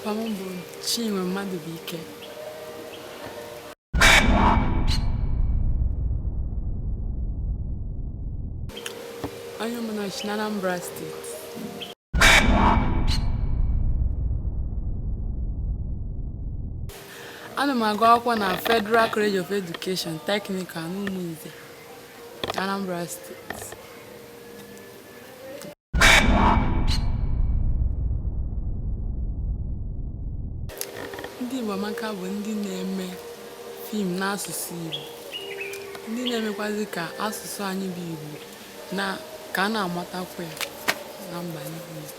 Afa m bụ Chinwe Mmadụbụike. Onye Ụmụnachi na Anambra Steeti. Ana m agụ akwụkwọ na Federal College of Education Technical n'Ụmụnze, Anambra Steeti. Ndị Igbo Amaka bụ ndị na-eme fim n'asụsụ Igbo, ndị na-emekwazi ka asụsụ anyị bụ Igbo na ka a na-amatakwa ya na mba niile.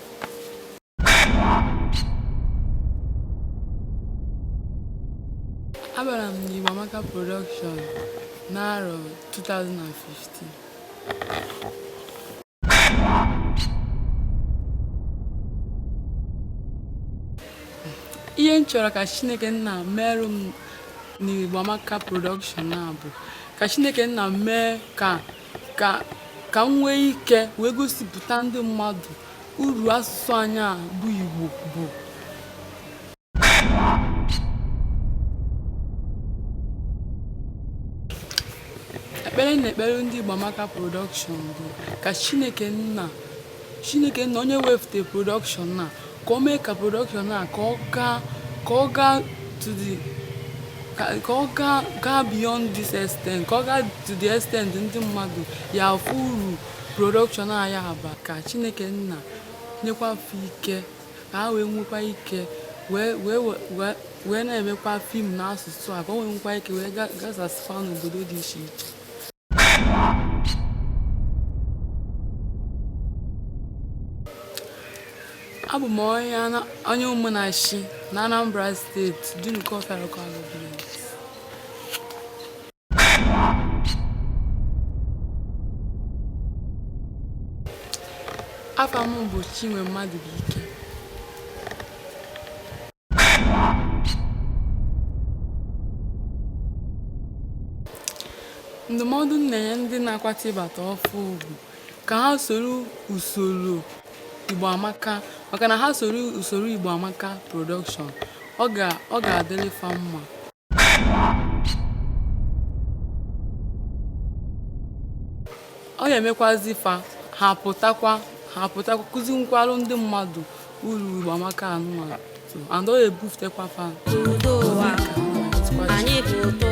Abara m n'Igbo Amaka Production n'arọ 2015. Ihe m chọrọ ka Chineke nna merụ m n'Igbo Amaka Production a bụ ka Chineke nna mee ka m nwee ike wee gosipụta ndị mmadụ uru asụsụ anyị a bụ Igbo bụ. Ekpere m na-ekpere ndị Igbo Amaka Production bụ ka Chineke nna Chineke nna onye wefute production a ka o mee ka production a ka ọ gaa to the ka ọ gaa beyond this extent, ka ọ gaa to the extent ndị mmadụ ya afụ uru production a ya aba, ka Chineke nna nyekwa fa ike ka ha wee nwekwa ike wee na-emekwa fim n'asụsụ a, ka o wee nwekwa ike wee gasasịkwa n'obodo dị iche iche. Abụ m onye Ụmụnachi na Anambra Steeti, Dunukọfịa Local Government. Afa m bụ Chinwe Mmadụbụike. Ndụmọdụ m na-enye ndị na-akwata ịbata ọfụụ bụ ka ha soro usoro Igbo Amaka, maka na ha soro usoro Igbo Amaka Production, ọ ga-adịrị fa mma. Ọ ga-emekwazi fa ha pụtakwa kụzinkwarụ ndị mmadụ uru Igbo Amaka anụnwa, and ọ ga-ebufutekwa fa. Udo ụwa, anyị bụ ụtọ.